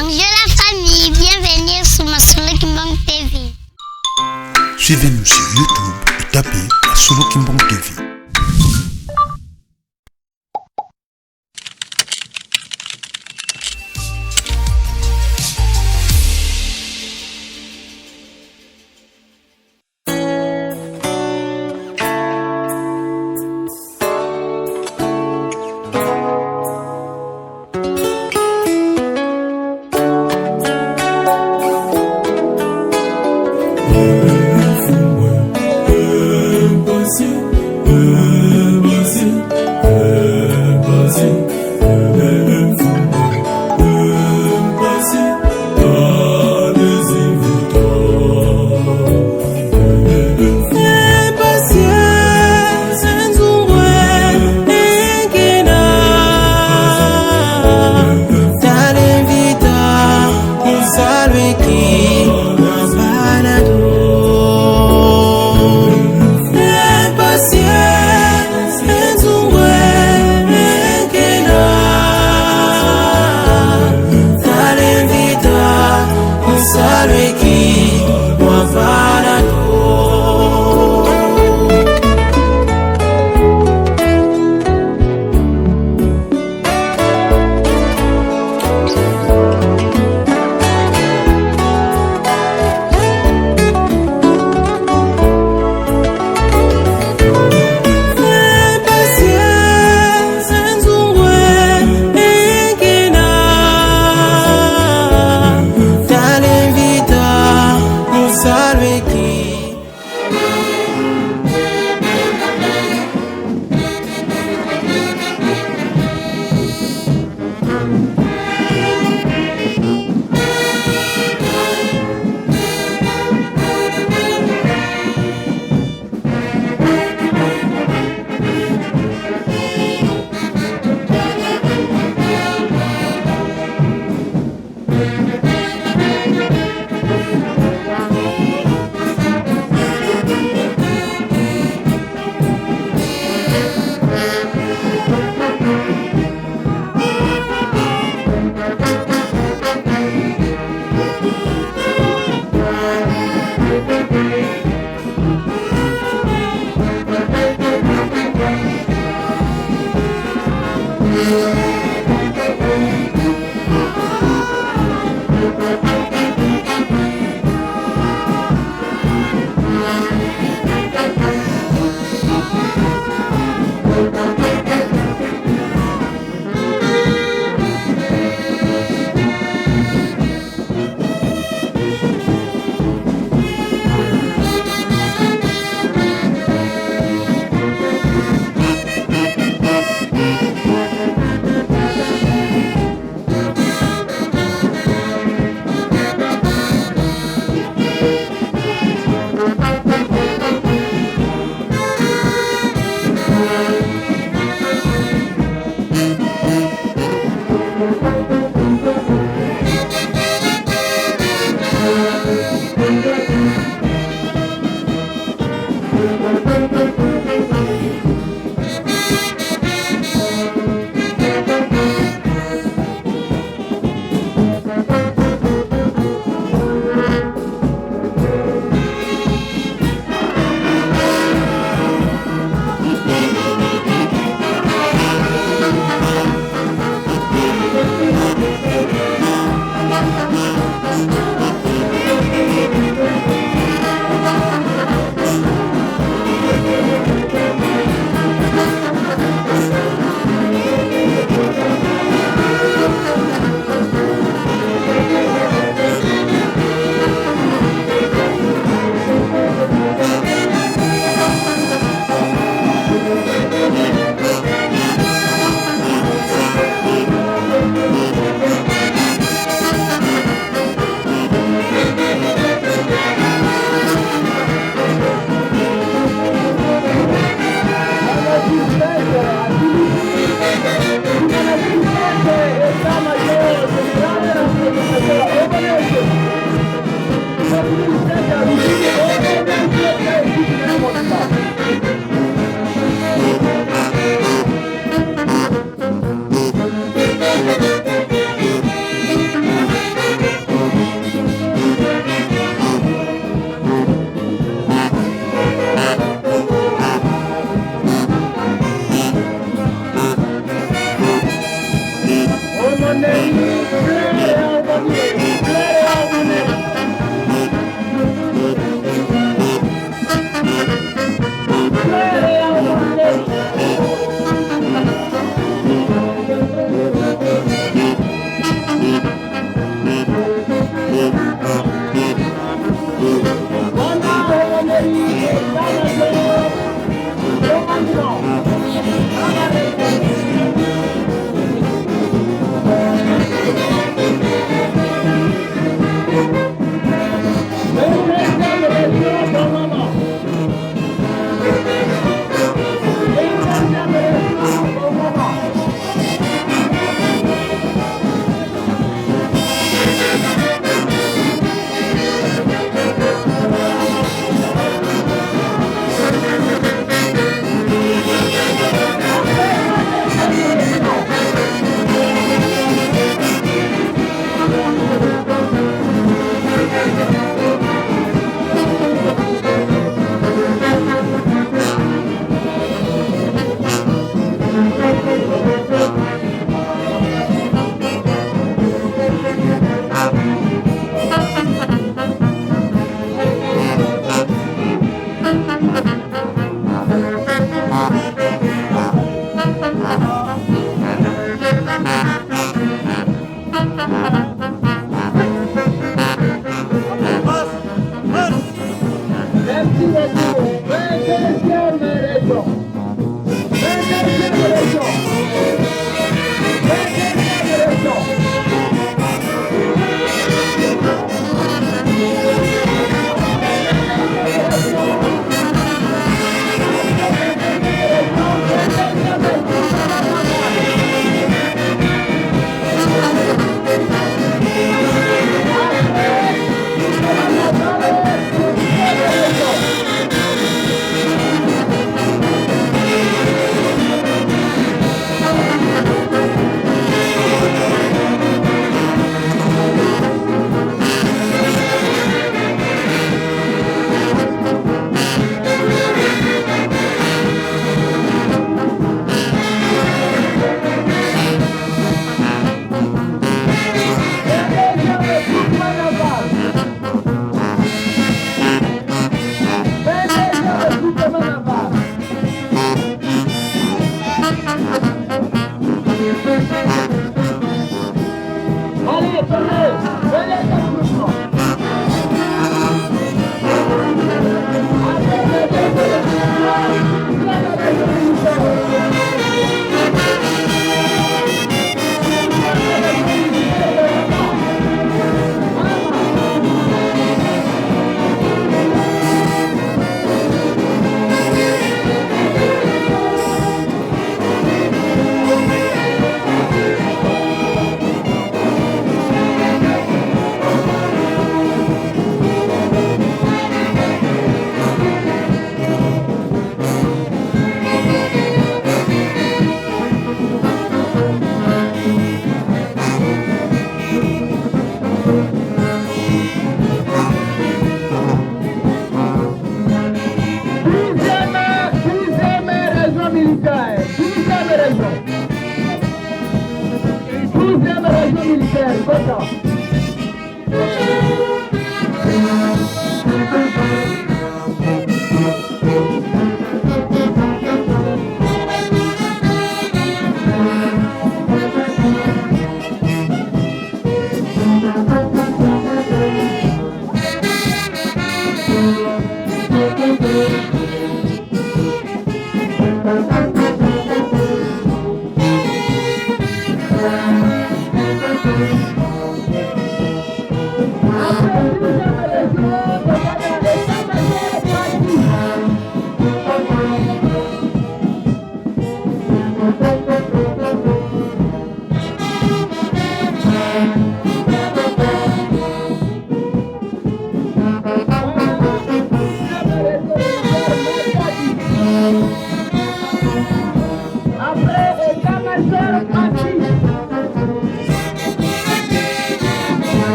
Bonjour la famille, bienvenue sur Masolo Kimbang TV. Suivez-nous sur YouTube et tapez Masolo Kimbang TV.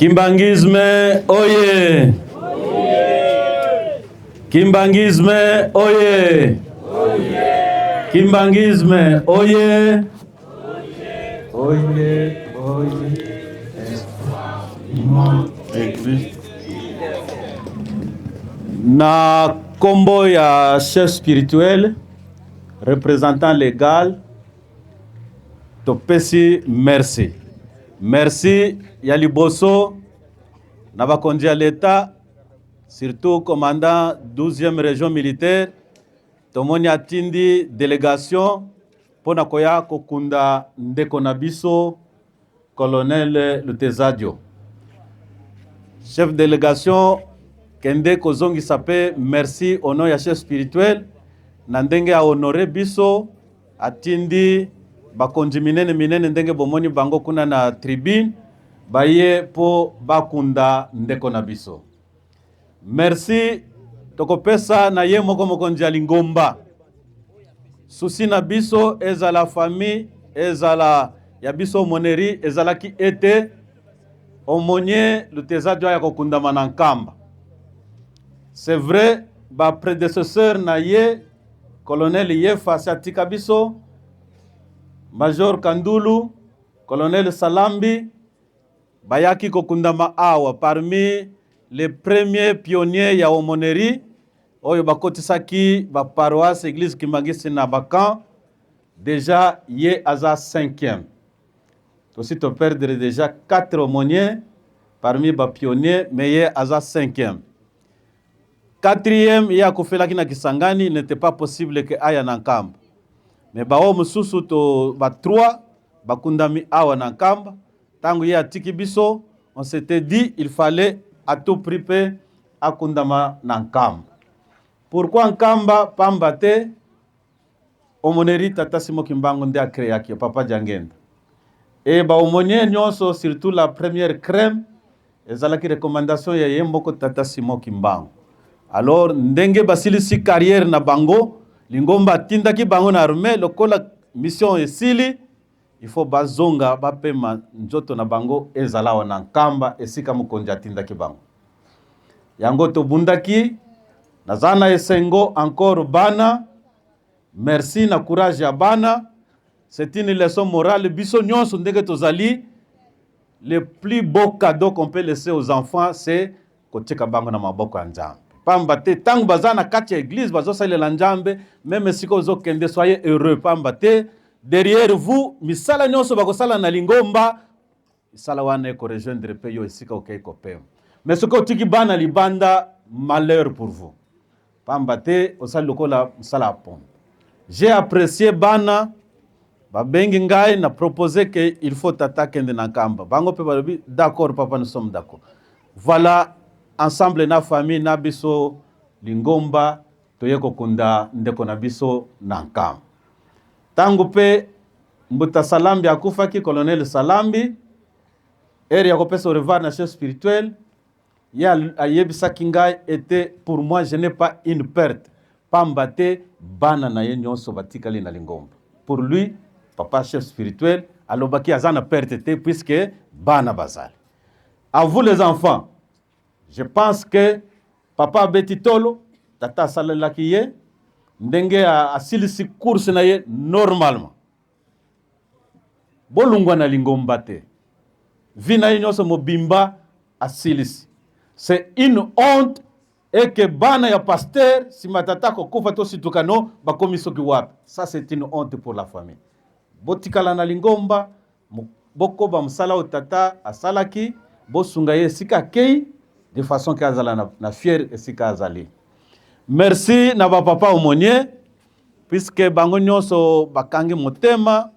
Kimbanguisme oye! Kimbanguisme oye! Kimbanguisme oye! Oye, oye. Église. Na kombo ya chef spirituel, représentant légal, topesi merci. Merci ya liboso na bakonzi ya l'État, surtout commandant 12e région militaire, tomoni atindi délégation mpo na koya kokunda ndeko na biso colonel Lutezadio. Chef délégation kende kozongisa mpe merci au nom ya chef spirituel na ndenge a honore biso, atindi bakonzi minene minene ndenge bomoni bango kuna na tribune baye mpo bakunda ndeko na biso. Merci tokopesa na ye moko mokonzi ya lingomba. Souci na biso ezala famille, ezala ya biso aumônerie, ezalaki ete aumônier Lutezadio ya kokundama na Nkamba. C'est vrai, ba prédécesseur na ye colonel Yefa asi atika biso, major Kandulu, colonel Salambi bayaki kokundama awa parmi les premiers pionniers ya aumônerie oyo bakotisaki ba paroisse église Kimbanguiste na ba camp. Déjà ye aza cinquième. Tosi toperdre déjà quatre aumôniers parmi ba pionniers, mais ye aza cinquième. Quatrième, ye akufelaki na Kisangani, il n'était pas possible ke aya na Nkamba, mais bao mosusu to ba trois bakundami awa na Nkamba. Ntango ye atiki biso, on s'était dit il fallait à tout prix mpe akundama na Nkamba. Pourquoi Nkamba? Pamba te aumônerie tata Simon Kimbangu nde acréaki, papa Diangenda, e ba aumônier nyonso, surtout la première crème, ezalaki recommandation ya ye moko tata Simon Kimbangu. Alors ndenge basilisi carrière na bango, lingomba atindaki bango na armée, lokola mission esili, il faut bazonga bapema nzoto na bango ezala awa na Nkamba, esika mokonzi atindaki bango. Yango tobundaki. Naza na esengo encore bana, merci na courage ya bana. C'est une leçon morale. Biso nyonso ndenge tozali, le plus beau cadeau qu'on peut laisser aux enfants, c'est kotika bango na maboko ya Nzambe, pamba te ntango baza na kati ya église, bazosalela Nzambe. Même esika ozokende, soyez heureux, pamba te derrière vous, misala nyonso bakosala na lingomba, misala wana ekorejoindre mpe yo esika okei kopema. Mais soki otiki bana libanda, malheur pour vous, pamba te osali lokola mosala ya pompe. J'ai apprécié bana babengi ngai na proposé que il faut tata akende na Nkamba. Bango mpe balobi: "D'accord papa, nous sommes d'accord." Voilà, ensemble na famille na biso, lingomba, toye kokunda ndeko na biso na Nkamba. Ntango mpe mbuta Salambi akufaki, colonel Salambi, heure ya kopesa au revoir na chef spirituel, ye ayebisaki ngai ete pour moi je n'ai pas une perte, pamba te bana na ye nyonso batikali na lingomba. Pour lui, papa chef spirituel alobaki aza na perte te puisque bana bazali. À vous les enfants, je pense que papa abeti tolo, tata asalelaki ye ndenge asilisi course na ye normalement. Bolungwa na lingomba te. Vie na ye nyonso mobimba asilisi. C'est une honte eke bana ya pasteur, nsima tata kokufa, tosituka no bakomi soki wapi. Ça, c'est une honte pour la famille. Botikala na lingomba, bokoba mosala oyo tata asalaki, bosunga ye esika akei, de façon ke azala na fier esika azali. Merci na bapapa aumônier, puisque bango nyonso bakangi motema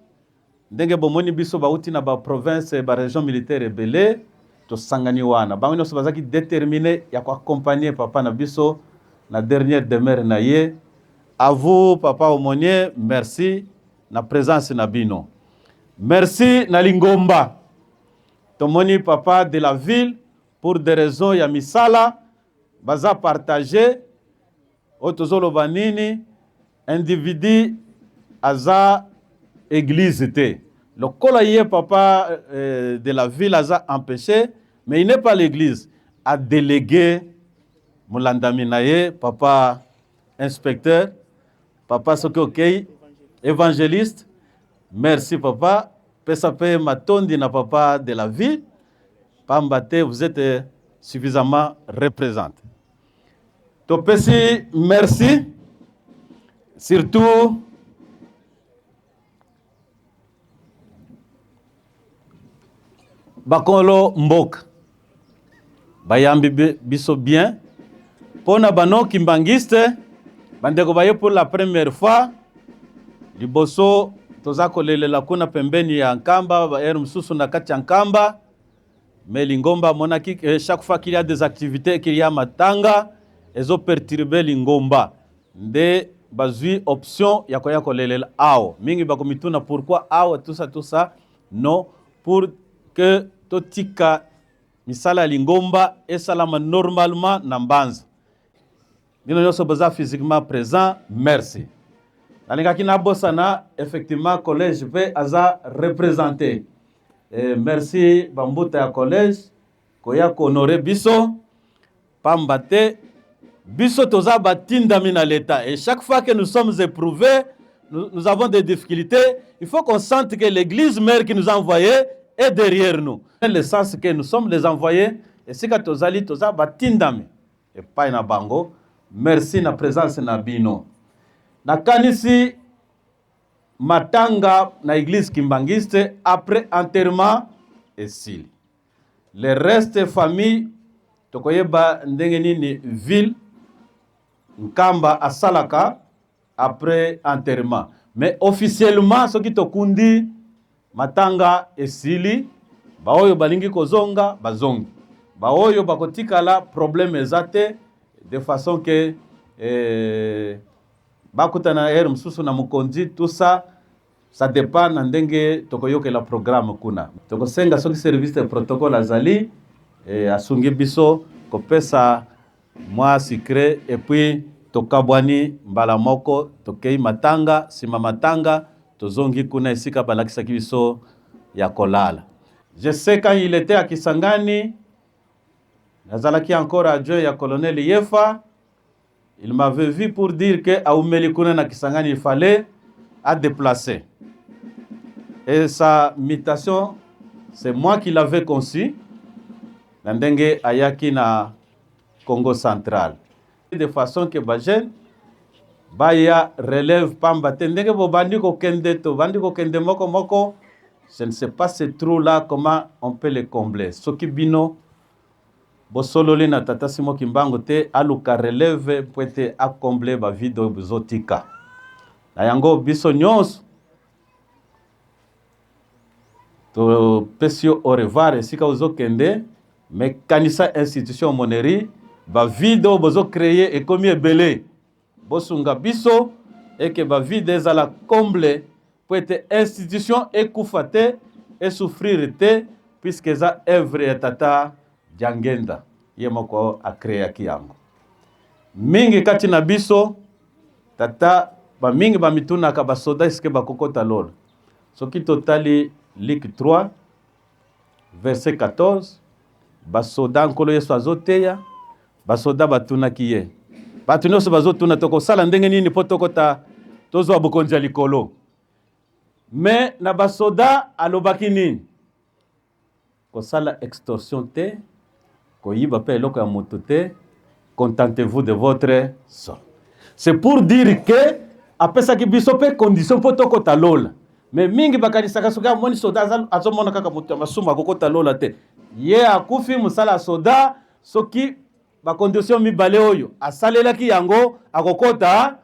ndenge bomoni biso bauti na baprovince, barégion militaire ebele, tosangani wana. Bango nyonso bazalaki déterminé ya koaccompagner papa na biso na dernière demeure na ye. À vous, papa aumônier, merci na présence na bino. Merci na lingomba. Tomoni papa de la ville, pour des raisons ya misala, baza partage. Oyo tozoloba nini? Individu aza église te. Lokola ye papa de la ville aza empêché. Mais il n'est pas l'église. A délégué molandami na ye, papa inspecteur, papa soki okei, évangéliste. Merci papa. Pesa pe matondi na papa de la ville. Pamba te, vous êtes suffisamment représenté. Topesi merci surtout bakolo mboka bayambi biso bien mpo na bano kimbangiste bandeko baye pour la première fois liboso toza kolelela kuna pembeni ya Nkamba ba heure mosusu na kati ya Nkamba. Mais lingomba amonaki que chaque fois qu'il y a des activités, qu'il y a matanga, ezo perturber lingomba. Nde bazwi option ya koya kolelela awa. Mingi bakomituna pourquoi awa, tout ça, tout ça. Non, pour que totika misala ya lingomba esalama normalement na Mbanza. Bino nyonso boza physiquement présent, merci. Nalingaki nabosana, effectivement collège mpe aza représenté. Merci bambuta ya collège koya kohonorer biso, pamba te biso toza batindami na l'État, et chaque fois que nous sommes éprouvés, nous avons des difficultés, il faut qu'on sente que l'église mère qui nous a envoyés est derrière nous, le sens que nous sommes les envoyés. Esika tozali, toza batindami epai na bango. Merci na présence na bino. Nakanisi matanga na église kimbangiste, après enterrement esili, le reste famille tokoyeba ndenge nini ville Nkamba asalaka après enterrement. Mais officiellement, soki tokundi, matanga esili. Baoyo balingi kozonga bazongi, baoyo bakotikala, problème eza te, de façon que bakutana heure mosusu na mokonzi, tout ça, ça dépend na ndenge tokoyokela programme kuna. Tokosenga soki service de protocole azali, asungi biso kopesa mwa sucré, et puis tokabwani mbala moko, tokei matanga. Nsima matanga, tozongi kuna esika balakisaki biso ya kolala. Je sais, quand il était à Kisangani, nazalaki encore adjoint ya colonel Yefa, il m'avait vu pour dire que aumeli kuna na Kisangani, il fallait à déplacer, et sa mutation, c'est moi qui l'avais conçu na ndenge ayaki na Congo Central, de façon que bajeune baya relève, pamba te ndenge bobandi kokende, tobandi kokende moko moko. Je ne sais pas ce trou là, comment on peut le combler. Soki bino bosololi na tata Simo Kimbangu te, aluka relève mpo ete acombler bavide oyo bozotika. Na yango, biso nyonso topesi yo au revoir esika ozokende, mais kanisa institution aumônerie. Bavide oyo bozocréer ekomi ebele. Bosunga biso eke bavide ezala comble po ete institution ekufa te, esouffrir te, puisque eza œuvre ya tata Diangenda, ye moko acréaki yango. Mingi kati na biso, tata, bamingi bamitunaka basoda eske bakokota lola. Soki totali Luc 3 verset 14, basoda, Nkolo Yesu azoteya basoda, batunaki ye. Bato nyonso bazotuna tokosala ndenge nini mpo tokota, tozwa bokonzi ya likolo. Mais na basoda alobaki nini? Kosala extorsion te, koyiba mpe eloko ya moto te, contentez-vous de votre sort. C'est pour dire que apesaki biso mpe condition mpo tokota lola. Mais mingi bakanisaka soki amoni soda, azomona kaka moto ya masumu, akokota lola te. Ye akufi mosala ya soda, soki bacondition mibale oyo asalelaki yango, akokota.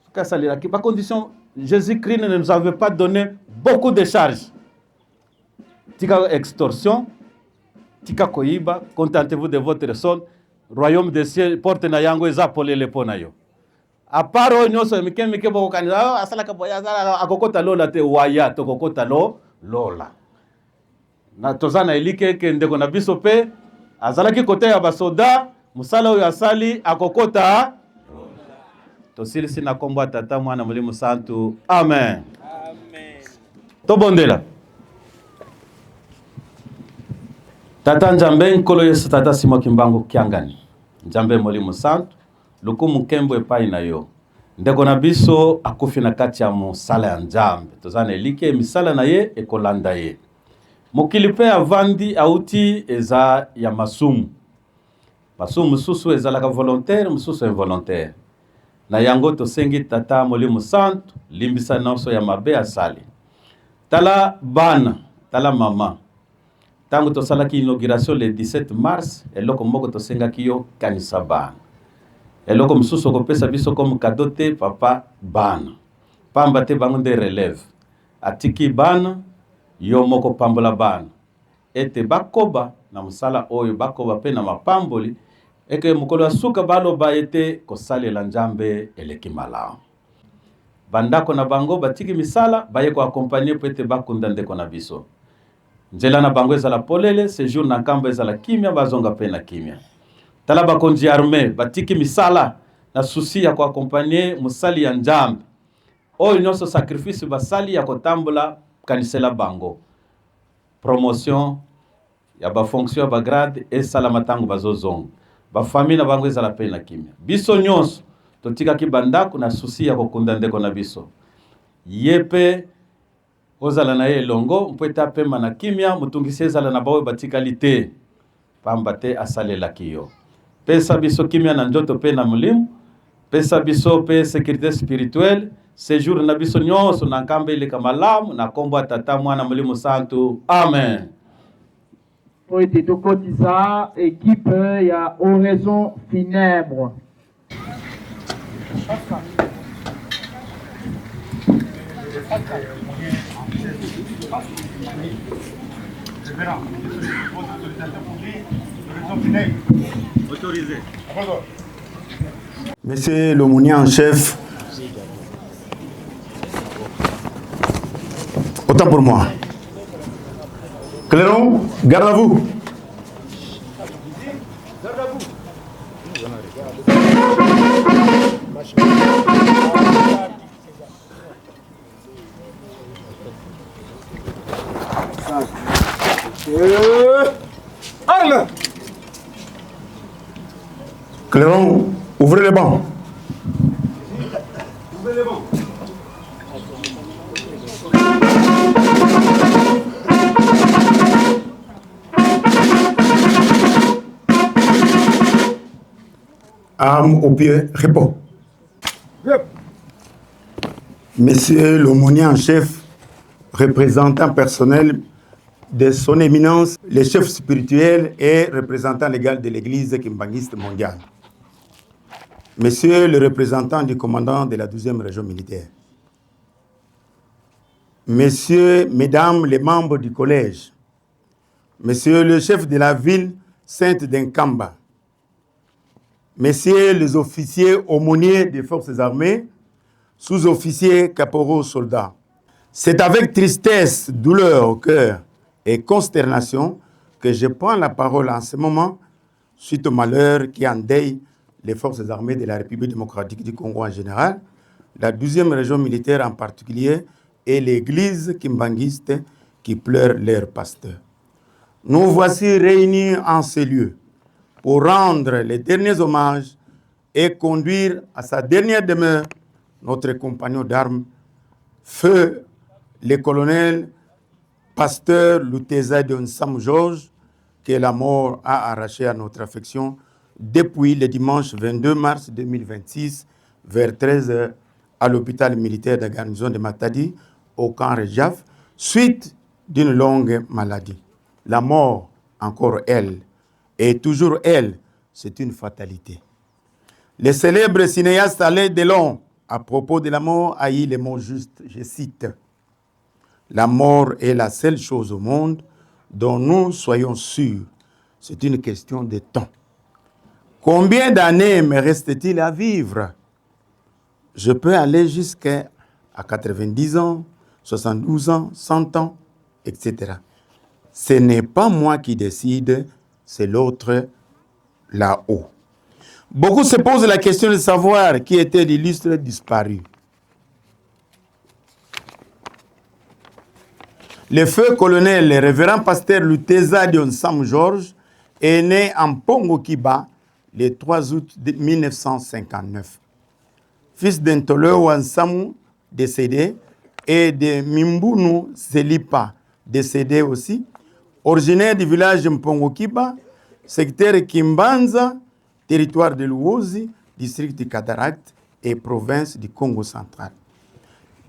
Soki asalelaki bacondition, Jésus-Christ ne nous avait pas donné beaucoup de charges. Tika extorsion, tika koyiba, contentez-vous de votre sol, royaume des cieux porte na yango eza polele mpo na yo. À part oyo nyonso ya mike mike bokokanisa asalaka boye, asalaka, akokota lola te. Waya tokokota lo lola na toza na elike eke ndeko na biso mpe azalaki kote ya basoda, mosala oyo asali, akokota. Tosilisi na nkombo ya Tata, Mwana, Molimo Santu, amen, amen. Tobondela. Tata Nzambe, Nkolo Yesu, Tata Simon Kimbangu Kiangani, Nzambe Molimo Santu, lokumu nkembo epai na yo. Ndeko na biso akufi na kati ya mosala ya Nzambe, toza na elike misala na ye ekolanda ye. Mokili mpe avandi auti eza ya masumu. Masumu mosusu ezalaka volontaire, mosusu involontaire. Na yango tosengi Tata Molimo Santu, limbisa nyonso ya mabe asali. Tala bana, tala mama. Tango tosalaki inauguration le 17 mars, eloko moko tosengaki yo kanisa bana. Eloko mosusu okopesa biso comme cadeau te papa, bana. Pamba te bango nde relève. Atiki bana, yo moko pambola bana ete bakoba na mosala oyo, bakoba pe na mapamboli, eke mokolo ya suka baloba ete kosalela Nzambe eleki malamu. Ba ndako na bango batiki misala baye ko accompagner po ete bakunda ndeko na biso. Nzela na bango ezala polele, sejour na Nkamba ezala kimia, bazonga pe na kimia. Tala bakonzi ya armee batiki misala na souci ya ko accompagner mosali ya Nzambe. Oyo nionso sacrifice basali ya kotambola, kanisela bango. Promotion ya ba fonction ya ba grade esalama tango bazozonga. Ba famille na bango ezala pe na kimia. Biso nionso totikaki ba ndako na souci ya kokunda ndeko na biso. Ye pe ozala na ye elongo mpo ete apema na kimia, motungisi ezala na baoyo batikali te, pamba te asalelaki yo. Pesa biso kimia na nzoto pe na molimo, pesa biso pe securite spirituelle, sejour na biso nionso na Nkamba eleka malamu, na kombo ya Tata, Mwana, Molimo Santu. Amen. Mpo ete tokotisa equipe ya Oraison Funèbre. Monsieur l'aumônier en chef, autant pour moi. Clairon, garde à vous. Arme Clairon, ouvrez les bancs. Ouvrez les bancs. Arme au pied, réponds. Monsieur l'aumônier en chef, représentant personnel de son éminence, le chef spirituel et représentant légal de l'église kimbanguiste mondiale. Monsieur le représentant du commandant de la 12e région militaire. Messieurs, mesdames les membres du collège, Monsieur le chef de la ville sainte d'Nkamba, Messieurs les officiers aumôniers des forces armées, sous-officiers, caporaux, soldats, c'est avec tristesse, douleur au cœur et consternation que je prends la parole en ce moment suite au malheur qui endeuille les forces armées de la République démocratique du Congo en général, la 12e région militaire en particulier et l'église kimbanguiste qui pleure leur pasteur. Nous voici réunis en ce lieu pour rendre les derniers hommages et conduire à sa dernière demeure notre compagnon d'armes, feu le colonel pasteur Luteza de Sam Georges, que la mort a arraché à notre affection depuis le dimanche 22 mars 2026 vers 13h à l'hôpital militaire de garnison de Matadi au camp Rejaf, suite d'une longue maladie. La mort, encore elle, et toujours elle, c'est une fatalité. Le célèbre cinéaste Alain Delon, à propos de la mort, a eu les mots justes, je cite, La mort est la seule chose au monde dont nous soyons sûrs. C'est une question de temps. Combien d'années me reste-t-il à vivre Je peux aller jusqu'à 90 ans, 72 ans, 100 ans, etc. Ce n'est pas moi qui décide, c'est l'autre là-haut. Beaucoup se posent la question de savoir qui était l'illustre disparu. Le feu colonel le révérend pasteur Luteza Sam Georges est né en Pongo Kiba le 3 août 1959. Fils d'Ntole Wansamu, décédé, et de Mimbunu Selipa, décédé aussi, originaire du village Mpongo Kiba, secteur Kimbanza, territoire de Luozi, district du Cataracte et province du Congo central.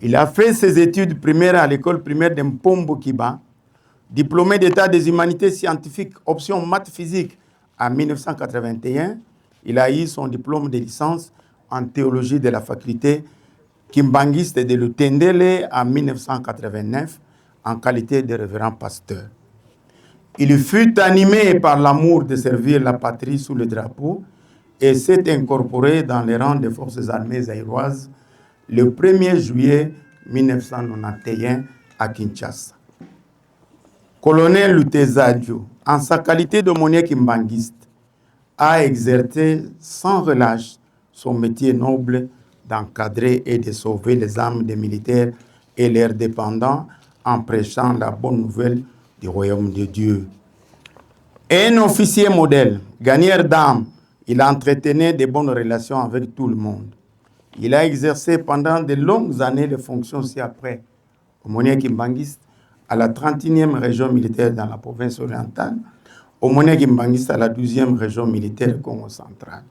Il a fait ses études primaires à l'école primaire de Mpombo Kiba, diplômé d'état des humanités scientifiques, option maths physique en 1981. Il a eu son diplôme de licence en théologie de la faculté kimbanguiste de Lutendele en 1989 en qualité de révérend pasteur. Il fut animé par l'amour de servir la patrie sous le drapeau et s'est incorporé dans les rangs des forces armées zaïroises le 1er juillet 1991 à Kinshasa. Colonel Lutezadio, en sa qualité d'aumônier kimbanguiste, a exercé sans relâche son métier noble d'encadrer et de sauver les âmes des militaires et leurs dépendants en prêchant la bonne nouvelle du royaume de Dieu. Un officier modèle, gagneur d'âme, il entretenait de bonnes relations avec tout le monde. Il a exercé pendant de longues années les fonctions ci-après, aumônier kimbanguiste à la 31e région militaire dans la province orientale, aumônier kimbanguiste à la 12e région militaire Congo central.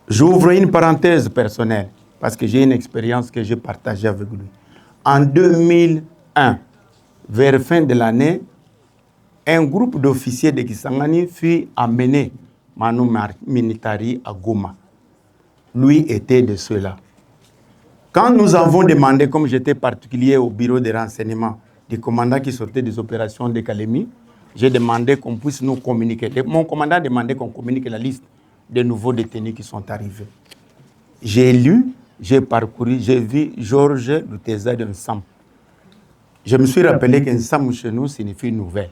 J'ouvre une parenthèse personnelle parce que j'ai une expérience que j'ai partagée avec lui. En 2001, vers fin de l'année, un groupe d'officiers de Kisangani fut amené Manu Militari à Goma. Lui était de ceux-là. Quand nous avons demandé, comme j'étais particulier au bureau de renseignement du commandant qui sortait des opérations de Kalemi, j'ai demandé qu'on puisse nous communiquer. Mon commandant a demandé qu'on communique la liste des nouveaux détenus qui sont arrivés. J'ai lu, j'ai parcouru, j'ai vu Georges Luteza de Nsam. Je me suis rappelé qu'Nsam chez nous signifie nouvelle.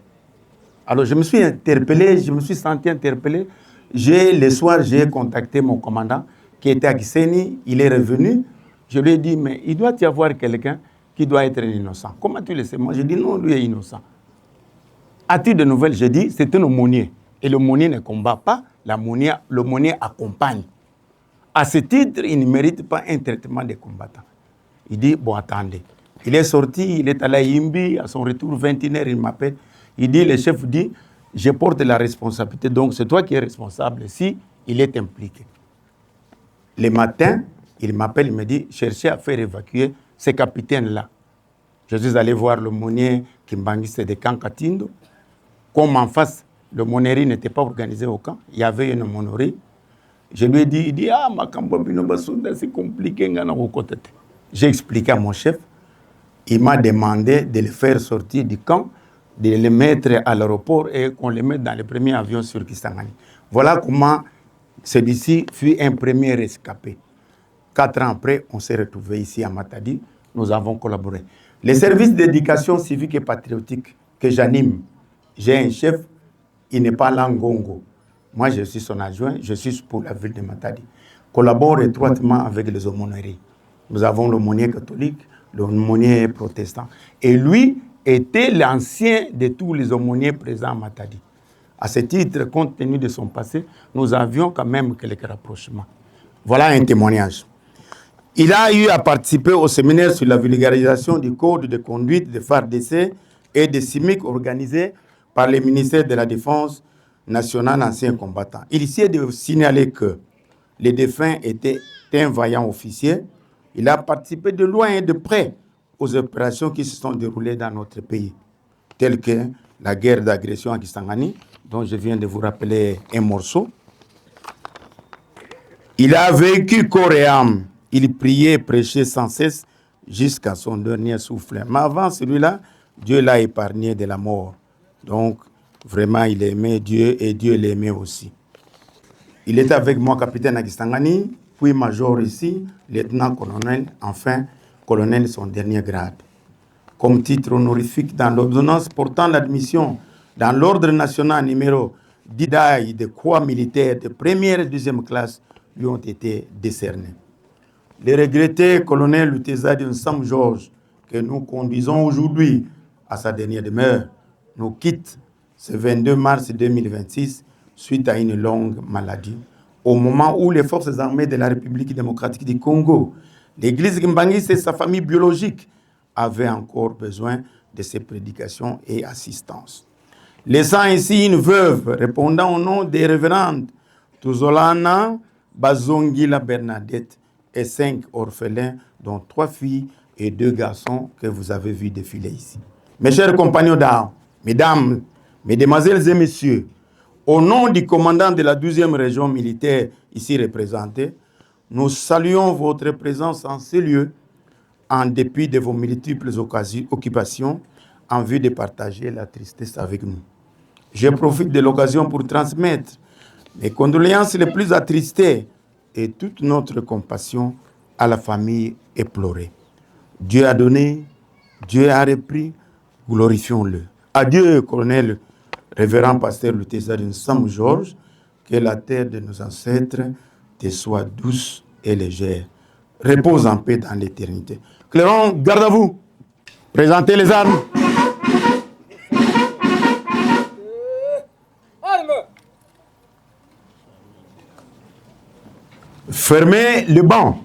Alors je me suis interpellé, je me suis senti interpellé. Le soir, j'ai contacté mon commandant qui était à Kiseni, il est revenu. Je lui ai dit, mais il doit y avoir quelqu'un qui doit être innocent. Comment tu le sais? Moi, j'ai dit, non, lui est innocent. As-tu de nouvelles? J'ai dit, c'est un aumônier. Et l'aumônier ne combat pas, l'aumônier accompagne. À ce titre, il ne mérite pas un traitement de combattant. Il dit, bon, attendez. Il est sorti, il est allé à Yimbi, à son retour, 21h, il m'appelle. Il dit, le chef dit, je porte la responsabilité, donc c'est toi qui es responsable si il est impliqué. Le matin, il m'appelle, il me dit, cherchez à faire évacuer ces capitaines-là. Je suis allé voir l'aumônier kimbanguiste de Kankatindo. Comme en face, l'aumônerie n'était pas organisée au camp, il y avait une aumônerie. Je lui ai dit, il dit, ah, makambo bino basoda, c'est compliqué, nga na kokota te. J'ai expliqué à mon chef, il m'a demandé de le faire sortir du camp, de le mettre à l'aéroport et qu'on le mette dans le premier avion sur Kisangani. Voilà comment celui-ci fut un premier rescapé. 4 ans après, on s'est retrouvés ici à Matadi, nous avons collaboré. Les services d'éducation civique et patriotique que j'anime, j'ai un chef, il n'est pas là Ngongo. Moi, je suis son adjoint, je suis pour la ville de Matadi. Collabore étroitement avec les aumôneries. Nous avons l'aumônier catholique, l'aumônier protestant. Et lui était l'ancien de tous les aumôniers présents à Matadi. À ce titre, compte tenu de son passé, nous avions quand même quelques rapprochements. Voilà un témoignage. Il a eu à participer au séminaire sur la vulgarisation du code de conduite des FARDC et des CIMIC organisé par le ministère de la Défense nationale ancien combattant. Il s'est de signaler que le défunt était un vaillant officier. Il a participé de loin et de près aux opérations qui se sont déroulées dans notre pays, telles que la guerre d'agression à Kisangani, dont je viens de vous rappeler un morceau. Il a vécu corps et âme. Il priait et prêchait sans cesse jusqu'à son dernier souffle. Mais avant celui-là, Dieu l'a épargné de la mort. Donc, vraiment, il aimait Dieu et Dieu l'aimait aussi. Il était avec moi, capitaine à Kisangani, puis major ici, lieutenant-colonel, enfin, colonel son dernier grade. Comme titre honorifique dans l'ordonnance portant l'admission dans l'ordre national numéro 10 de croix militaires de première et deuxième classe lui ont été décernés. Le regretté colonel Lutezadi Nsam Georges, que nous conduisons aujourd'hui à sa dernière demeure, nous quitte ce 22 mars 2026 suite à une longue maladie, au moment où les forces armées de la République démocratique du Congo, l'église Kimbanguiste et sa famille biologique avaient encore besoin de ses prédications et assistances. Laissant ainsi une veuve répondant au nom des révérendes Tuzolana Bazongila Bernadette et 5 orphelins, dont 3 filles et 2 garçons que vous avez vus défiler ici. Mes chers compagnons d'armes, mesdames, mesdemoiselles et messieurs, au nom du commandant de la 12e région militaire ici représentée, nous saluons votre présence en ces lieux, en dépit de vos multiples occupations, en vue de partager la tristesse avec nous. Je profite de l'occasion pour transmettre mes condoléances les plus attristées et toute notre compassion à la famille éplorée. Dieu a donné, Dieu a repris, glorifions-le. Adieu, colonel, révérend pasteur Lutezadi Nsam Georges, que la terre de nos ancêtres te soit douce et légère. Repose en paix dans l'éternité. Clairon, garde à vous. Présentez les armes. Fermez le banc.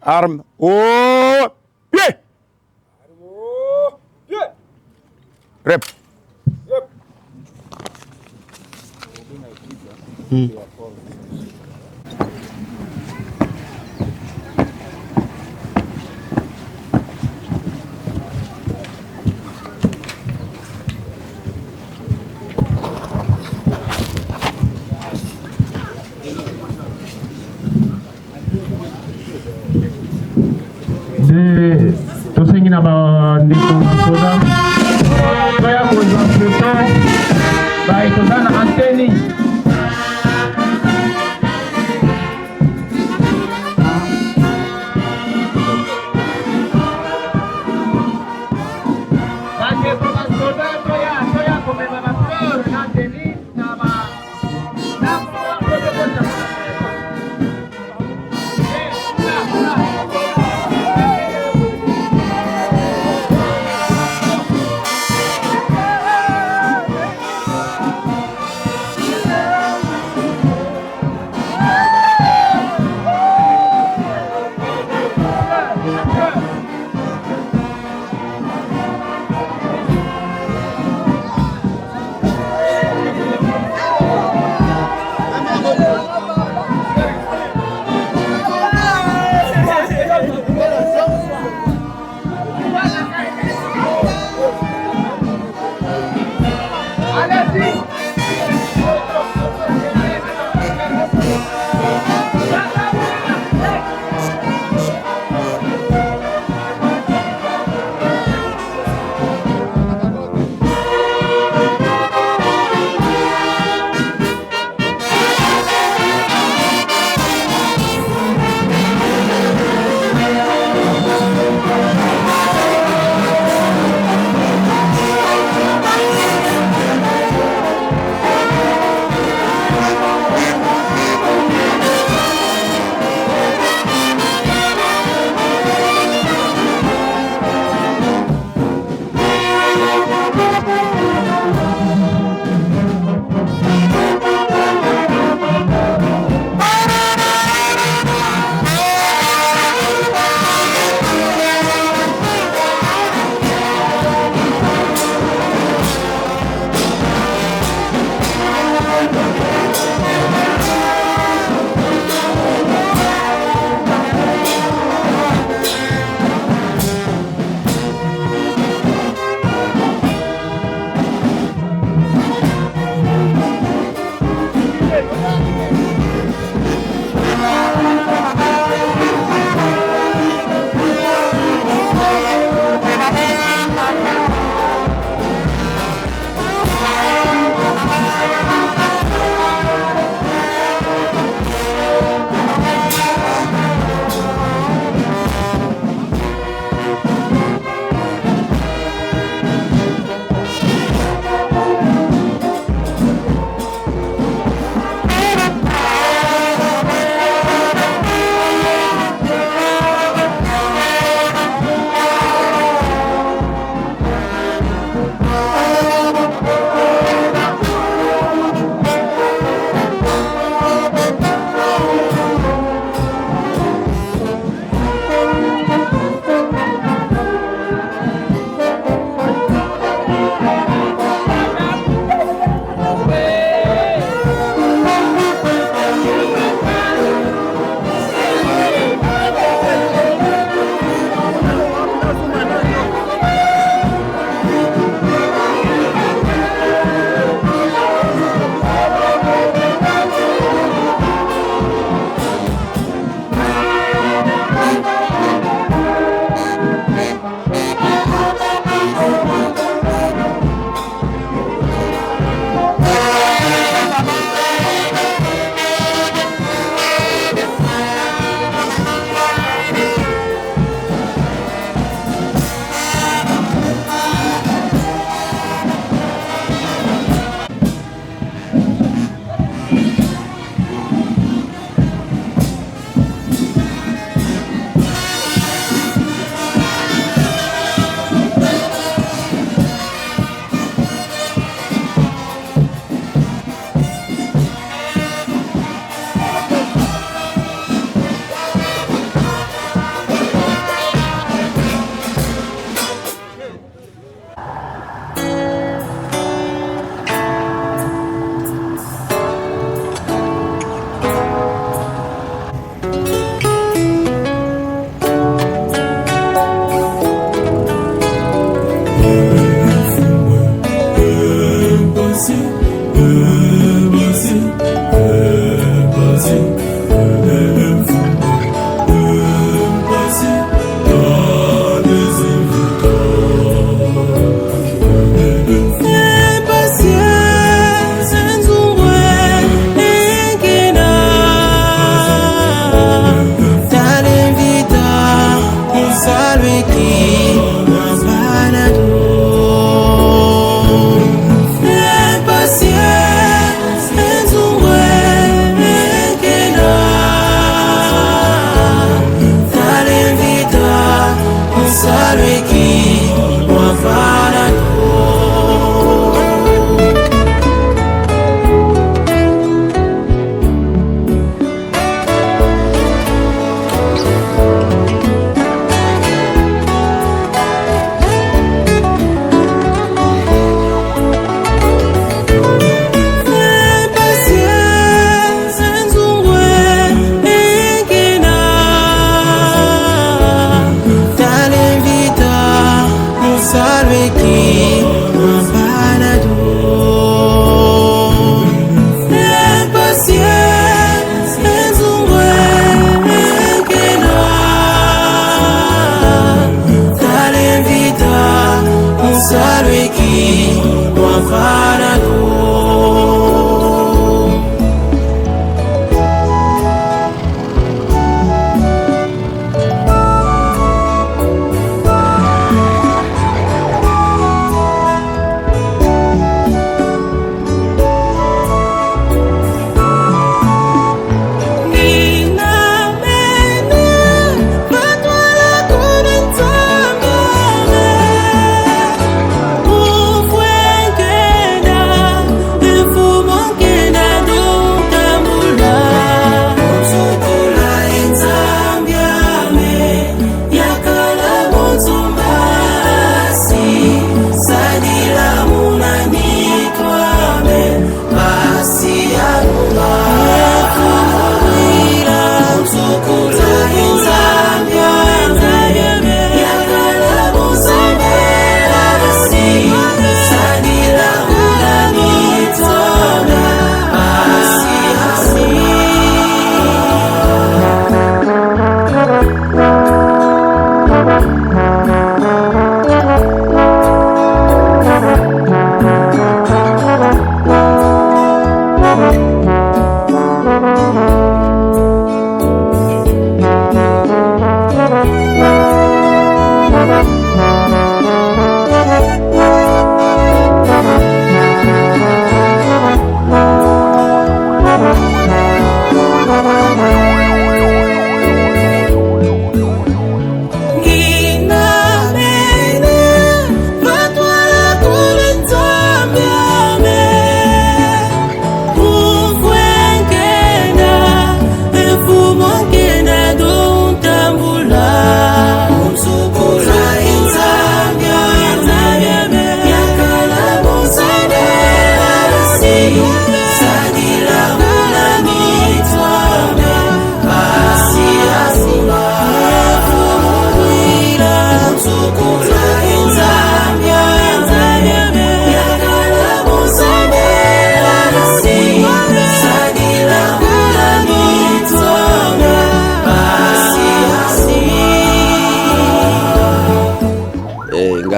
Arme au pied. Arme au pied. Rep. Rep. Nde tosengi na bandeko basoda toya kozwa peto baye toza na anteni. Bandeko basoda toya toya komema ba fleur na anteni na ba na po Allez-y.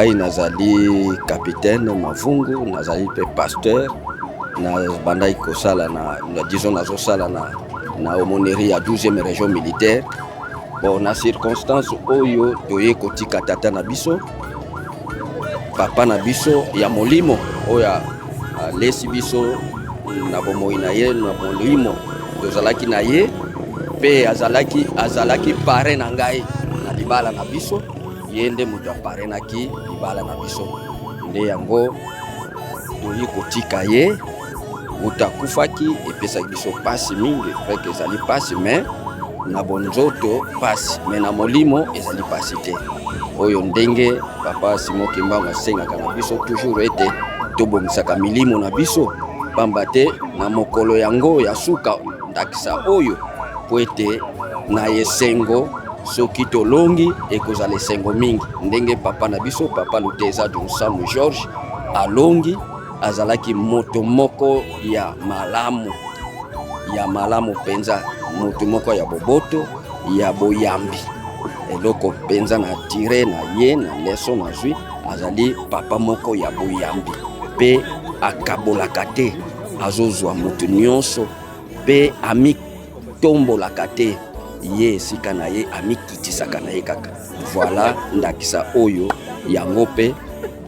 Ngai nazali capitaine Mavungu, nazali mpe pasteur, nabandaki kosala na, na disons nazosala na, na aumônerie ya 12e région militaire. Bon, na circonstance oyo toye kotika tata na biso, papa na biso ya molimo oyo alesi biso na bomoi na ye na molimo, tozalaki na ye mpe azalaki, azalaki parrain na ngai na libala na biso. Ye nde moto aparenaki libala na biso, nde yango toyi kotika ye uta akufaki. Epesaki biso pasi mingi, vrai ezali pasi, mais na bonzoto pasi, mais na molimo ezali pasi te. Oyo ndenge papa Simon Kimbangu asengaka na biso toujours ete tobongisaka milimo na biso, pamba te na mokolo yango ya suka, ndakisa oyo po ete na esengo soki tolongi ekozala esengo mingi, ndenge papa na biso papa Luteza Nsamu George alongi. Azalaki moto moko ya malamu, ya malamu mpenza, moto moko ya boboto, ya boyambi. Eloko mpenza na tire na ye na leso nazwi, azali papa moko ya boyambi mpe akabolaka te, azozwa moto nyonso mpe amitombolaka te, ye esika na ye amikitisaka na ye kaka. Voilà ndakisa oyo yango mpe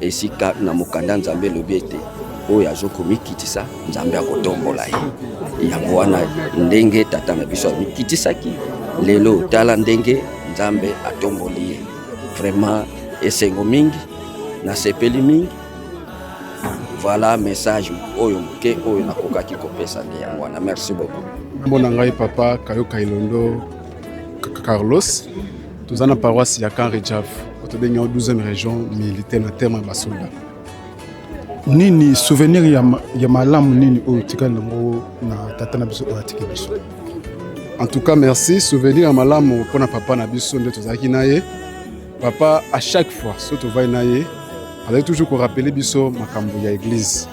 esika na mokanda Nzambe elobi ete oyo azokomikitisa Nzambe akotombola ye. Yango wana ndenge tata na biso amikitisaki, lelo tala ndenge Nzambe atomboli ye. Vraiment esengo mingi, nasepeli mingi. Voilà message oyo moke oyo nakokaki kopesa nde yango wana. Merci beaucoup. Kombo na ngai papa Kayoka Ilondo Carlos, toza na paroisse ya Camp Rejaf, tobengi yango 12e région militaire na terme ya basoldat. Nini souvenir ya, ya malamu nini oyo otikali nango na tata na biso oyo atiki biso? En tout cas merci, souvenir ya malamu mpona papa na biso nde tozalaki na ye. Papa à chaque fois so tovai na ye, azali toujours korappeler biso makambo ya église,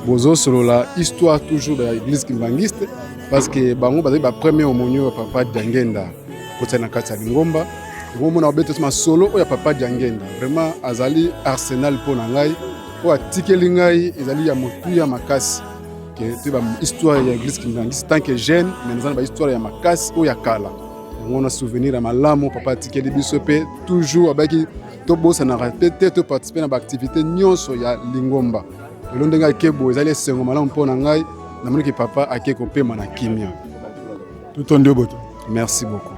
bozosolola histoire toujours ya église kimbanguiste, parce que bango bazali bapremier aumônier ya papa Diangenda kotia na kati ya lingomba. Okomona obeta masolo oyo ya papa Diangenda, vraiment azali arsenal mpo na ngai. Oyo atikeli ngai ezali ya motuya makasi, ke toyeba histoire ya église kimbanguiste tant que jeune, mais naza na bahistoire ya makasi oyo ya kala. Yango na souvenir ya malamu papa atikeli biso, mpe toujours abaki tobosanaka mpe te toparticipe na baactivité nyonso ya lingomba. Lelo ndenge ake boye, ezali esengo malamu mpo na ngai. Namoniki papa ake kopema na kimia. Totondi boto. Merci beaucoup.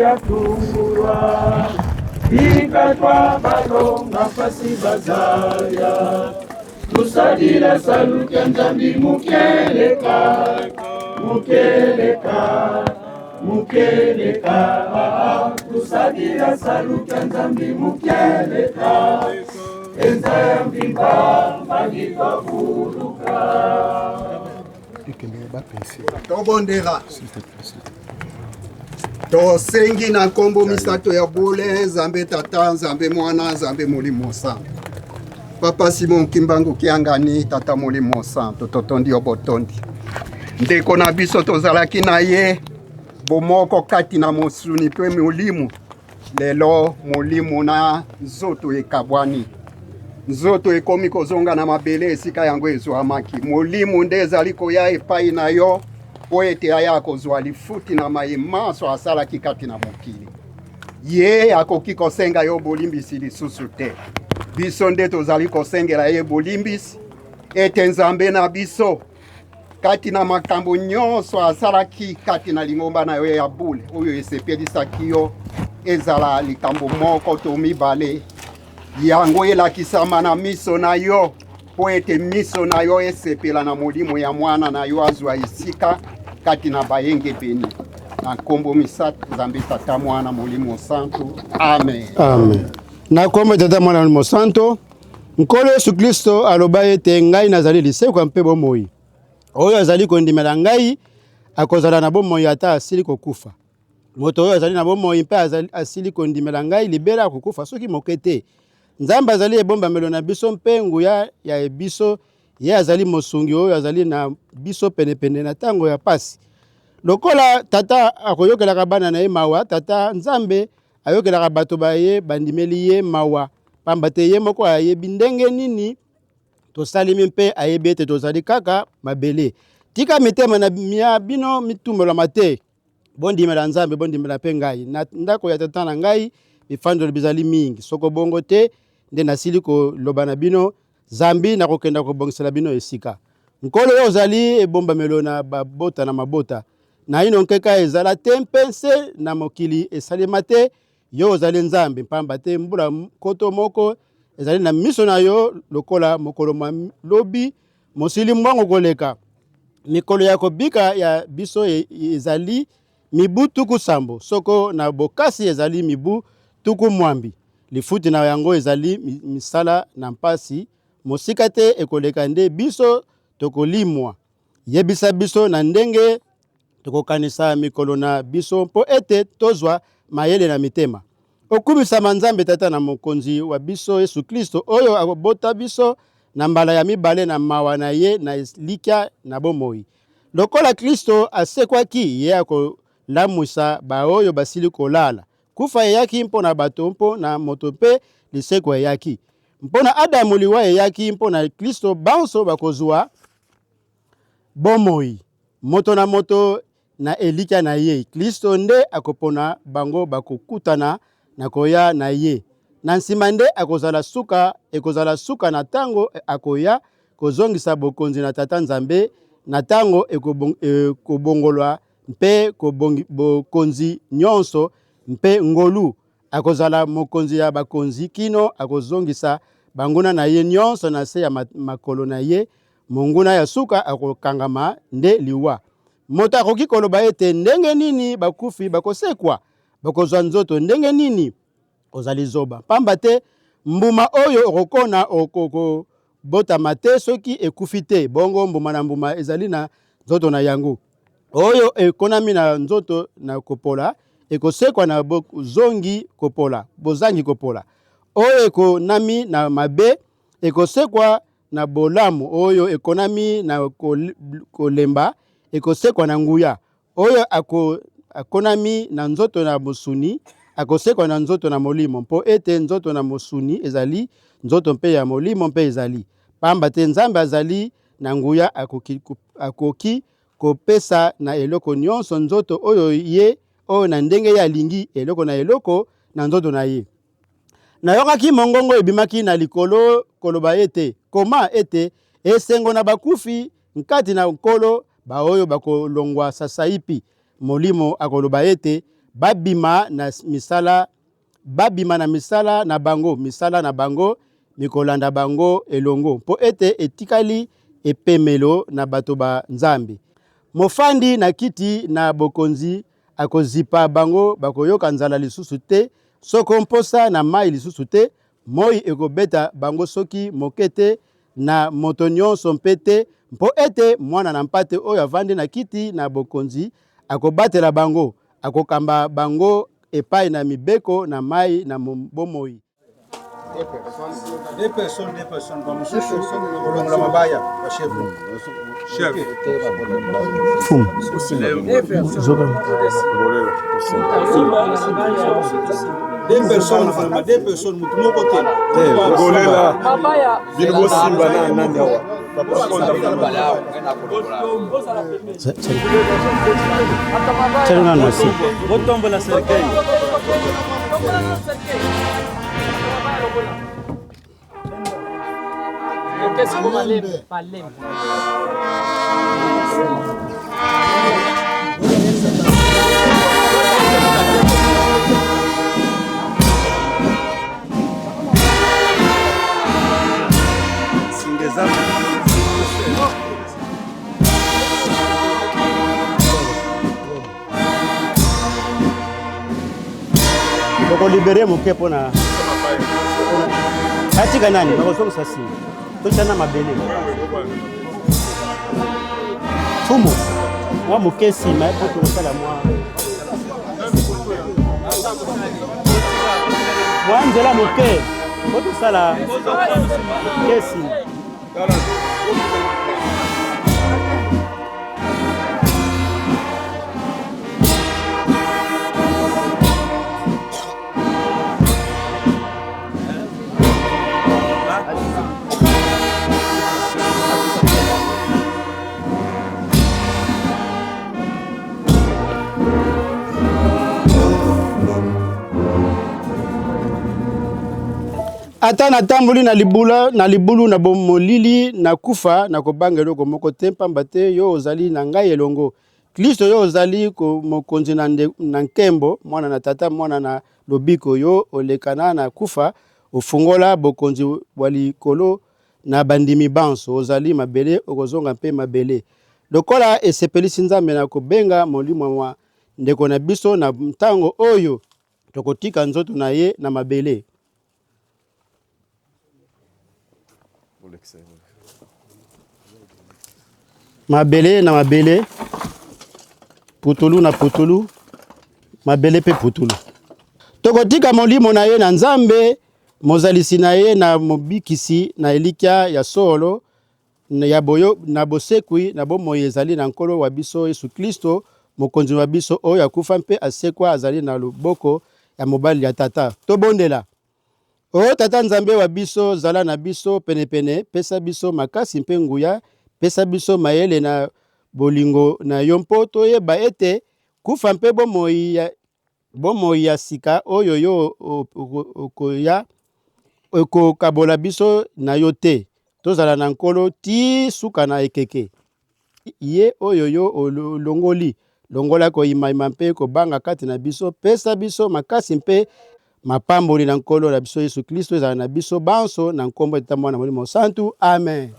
yatungulwa Bikatwa balonga pasi bazaya Tusadila saluki ya Nzambi mukeleka mukeleka mukeleka Tusadila saluki ya Nzambi mukeleka Enza ya mvimba magikofuluka Tobondela. Tosengi na nkombo misato ya bule, Nzambe Tata, Nzambe Mwana, Nzambe Molimo Santo. Papa Simon Kimbangu Kiangani, Tata Molimo Santo, totondi yo botondi. Ndeko na biso tozalaki na ye bomoko kati na mosuni mpe molimo. Lelo molimo na nzoto ekabwani. Nzoto ekomi kozonga na mabele esika yango ezwamaki. Molimo nde ezali koya epai na yo mpo ete aya kozwa lifuti na maye manso asalaki kati na mokili. Ye akoki kosenga yo bolimbisi lisusu te. Biso nde tozali kosengela ye bolimbisi ete Nzambe na biso kati na makambo nyonso asalaki kati na lingomba na yo ya bule oyo esepelisaki yo, ezala likambo moko to mibale, yango elakisama na miso na yo mpo ete miso na yo esepela na molimo ya mwana na yo azwa esika kati na bayengebeni na nkombo misato Nzambe Tata, Mwana, Molimo Santu. Amen. Amen. Na nkombo Tata, Mwana, Molimo Santu. Nkolo Yesu Klisto aloba ete ngai nazali lisekwa mpe bomoi. Oyo azali kondimela ngai akozala na bomoi ata asili kokufa. Moto oyo azali na bomoi mpe asili kondimela ngai libela akokufa soki moke te. Nzambe azali ebombamelo na biso mpe nguya ya biso, ye azali mosungi oyo azali na biso penepene na ntango ya pasi. Lokola tata akoyokelaka bana na ye mawa, tata Nzambe ayokelaka bato baye bandimeli ye mawa, pamba te ye moko ayebi ndenge nini tosalemi mpe ayebi ete tozali kaka mabele. Tika mitema na mia bino mitumbolama te, bondimela Nzambe, bondimela mpe ngai. Na ndako ya tata na ngai bifandelo bizali mingi, soko bongo te nde nasili koloba na bino, zambi nakokenda kobongisela bino esika. Nkolo, yo ozali ebombamelo na babota na mabota. Naino nkeka ezala te mpe nse na mokili esalema te, yo ozali Nzambe, mpamba te mbula nkoto moko ezali na miso na yo lokola mokolo mwa lobi mosili mwango koleka. Mikolo ya kobika ya biso ezali mibu 70, soko na bokasi ezali mibu 80. Lifuti na yango ezali misala na mpasi, mosika te ekoleka nde biso tokolimwa. Yebisa biso na ndenge tokokanisa mikolo na biso mpo ete tozwa mayele na mitema. Okumisama Nzambe Tata na Mokonzi wa biso Yesu Klisto, oyo akobota biso na mbala ya mibale na mawa na ye na elikya na bomoi. Lokola Klisto asekwaki, ye akolamwisa baoyo basili kolala. Kufa eyaki mpo na bato, mpo na moto mpe lisekwa eyaki. Mpo na Adamu liwa eyaki, mpo na Klisto banso bakozwa bomoi. Moto na moto na elikya na ye. Klisto nde akopona bango bakokutana na koya na ye. Na nsima nde akozala suka, ekozala suka na ntango akoya kozongisa bokonzi na Tata Nzambe, na ntango ekobongolwa mpe bokonzi nyonso mpe ngolu. Akozala mokonzi ya bakonzi kino akozongisa banguna na ye nyonso na se ya makolo na ye. Monguna ya suka akokangama nde liwa. Moto akoki koloba ete, Ndenge nini bakufi bakosekwa? Bakozwa nzoto ndenge nini? Ozali zoba, mpamba te mbuma oyo okokona okobotama te soki ekufi te. Bongo mbuma na mbuma ezali na nzoto na yango. Oyo ekonami na nzoto na kopola ekosekwa na bozongi kopola, bozangi kopola. Oyo ekonami na mabe ekosekwa na bolamu, oyo ekonami na kolemba ekosekwa na nguya. Oyo akonami na nzoto na mosuni akosekwa na nzoto na molimo, mpo ete nzoto na mosuni ezali nzoto mpe ya molimo mpe ezali. Pamba te Nzambe azali na nguya akoki, akoki kopesa na eloko nyonso nzoto oyo ye oyo na ndenge ye alingi, eloko na eloko na nzoto na ye. Nayokaki mongongo ebimaki na likolo koloba ete, Koma ete, Esengo na bakufi nkati na Nkolo, baoyo bakolongwa sasaipi. Molimo akoloba ete, Babima na misala, babima na misala na bango, misala na bango mikolanda bango elongo, mpo ete etikali epemelo na bato ba Nzambe. Mofandi na kiti na bokonzi akozipa bango, bakoyoka nzala lisusu te, soko mposa na mai lisusu te, moi ekobeta bango soki moke te, na moto nyonso mpe te, mpo ete Mwana na Mpate oyo avandi na kiti na bokonzi akobatela bango, akokamba bango epai na mibeko na mai na bomoi. Deux personnes, deux personnes. Bamosusu kolongola mabaya ba chef. Chef. Fumu. Deux personnes vraiment, deux personnes mutu moko te. Ngolela. Bino bosimba na nani awa. Botombola cercueil. Tokolibere moke mpona atika nani bakozongisa nsima totya na mabele fumu mwa moke nsima mpo tokosala mwa mwa nzela moke mpo tosala moke nsima. Ata natamboli na libula, na libulu na bomolili na kufa, nakobanga eloko moko te, mpamba te yo ozali na ngai elongo. Klisto, yo ozali mokonzi na, na nkembo, mwana na tata, mwana na lobiko, yo olekana na kufa, ofungola bokonzi bwa likolo na bandimi banso. Ozali mabele, okozonga mpe mabele. Lokola esepelisi Nzambe na kobenga molimo mwa ndeko na biso na ntango oyo tokotika nzoto na ye na mabele. Mabele na mabele, putulu na putulu, mabele mpe putulu. Tokotika molimo na ye na Nzambe, Mozalisi na ye na Mobikisi na elikya ya solo ya boyo, na bosekwi na bomoi ezali na Nkolo wa biso Yesu Klisto, Mokonzi wa biso, oyo akufa mpe asekwa, azali na loboko ya mobali ya Tata. Tobondela. O Tata Nzambe wa biso, zala na biso penepene, pesa biso makasi mpe nguya, pesa biso mayele na bolingo na yo mpo toyeba ete kufa mpe bomoi ya Bomoi ya sika oyo yo okoya ekokabola biso na yo te. Tozala na Nkolo tii suka na ekeke. Ye oyo yo olongoli, longola koimaima mpe kobanga kati na biso. Pesa biso makasi mpe mapamboli na Nkolo na biso Yesu Klisto ezala na biso banso, na nkombo ya Tata, Mwana, Molimo Mosantu. Amen.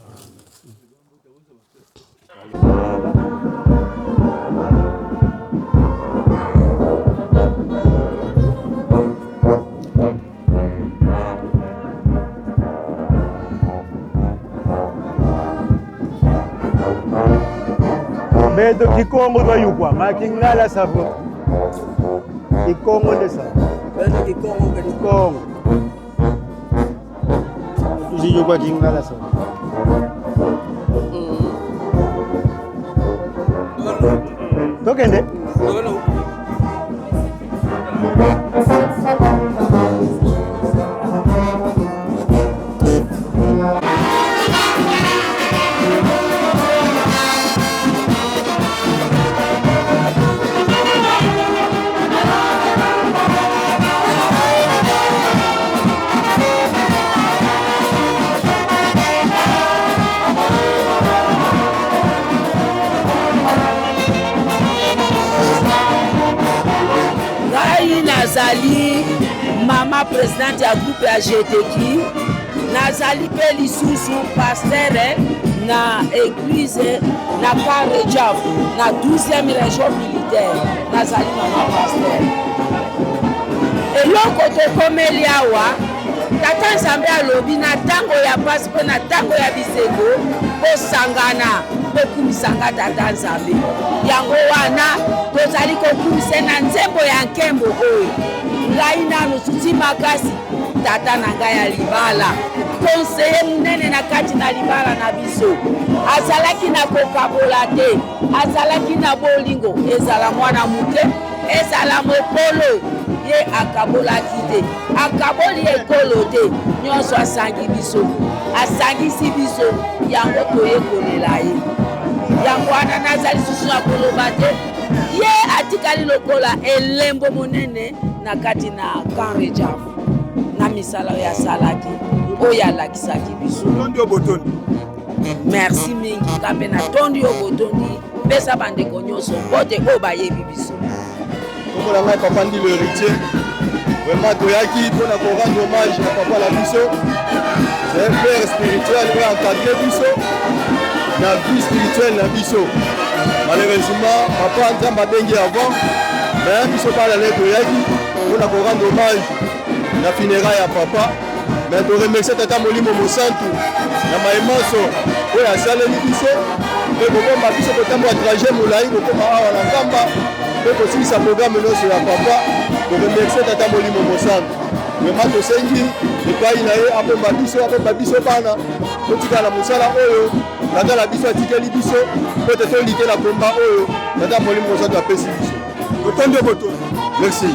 Beto kikongo twayukwa makingala savo kikongo nde sa kikongo tuziyukwa kingala savo. Tokende. Nazali mama presidente ya groupe ya GTQ. Nazali mpe lisusu pasteur na eglise na Karejaf na 12e region militaire. Nazali mama pasteur. Eloko tokomeli awa, Tata Nzambe alobi na ntango ya mpasi mpe na ntango ya bisengo, bosangana bokumisa nga Tata Nzambe. Yango wana tozali kokumisa na nzembo ya nkembo oyo. Ngai nanu susi makasi, tata na ngai ya libala, konseye monene na kati na libala na biso, azalaki na kokabola te, azalaki na bolingo, ezala mwana moke ezala mokolo, ye akabolaki te, akaboli ekolo te, nyonso asangi biso, asangisi biso, yango toyekolela ye. Yango wana nazali lisusu na koloba te, ye atikali lokola elembo monene na kati na Camp Rejaf na misala oyo asalaki, oyo alakisaki biso. Tondi yo botondi. Merci mingi, nga mpe natondi yo botondi. Pesa bandeko nyonso mbote oyo bayebi biso. Kombo na ngai Papa Ndilo Héritier. Vraiment toyaki mpona ko rendre hommage na papa na biso. C'est un père spirituel oyo encadre biso na vie spirituelle na biso. Malheureusement, papa Nzambe abengi avant, mais biso bana ne toyaki mpona ko rendre hommage na funérailles ya papa. Mais to remercier Tata Molimo Mosantu na maye manso oyo asaleli biso mpe kobomba biso kotambola trajet molai kokoma awa na Nkamba mpe kosilisa programme nyonso ya papa. To remercier Tata Molimo Mosantu. Vraiment tosengi epai na ye abomba biso, abomba biso bana, totikala na mosala oyo tata na biso atikeli biso mpo ete tolite na komba oyo Tata Molimo Mosantu apesi biso. Totondi yo botondi. Merci.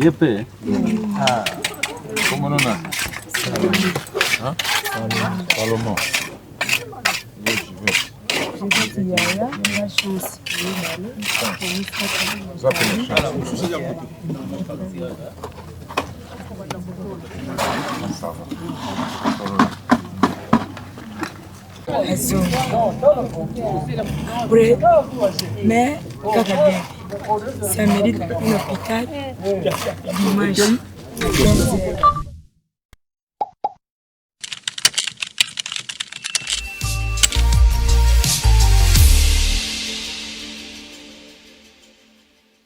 Ye mpe Kombo nani? Salomon. Mais kaka bien samedi na hôpital dimanche.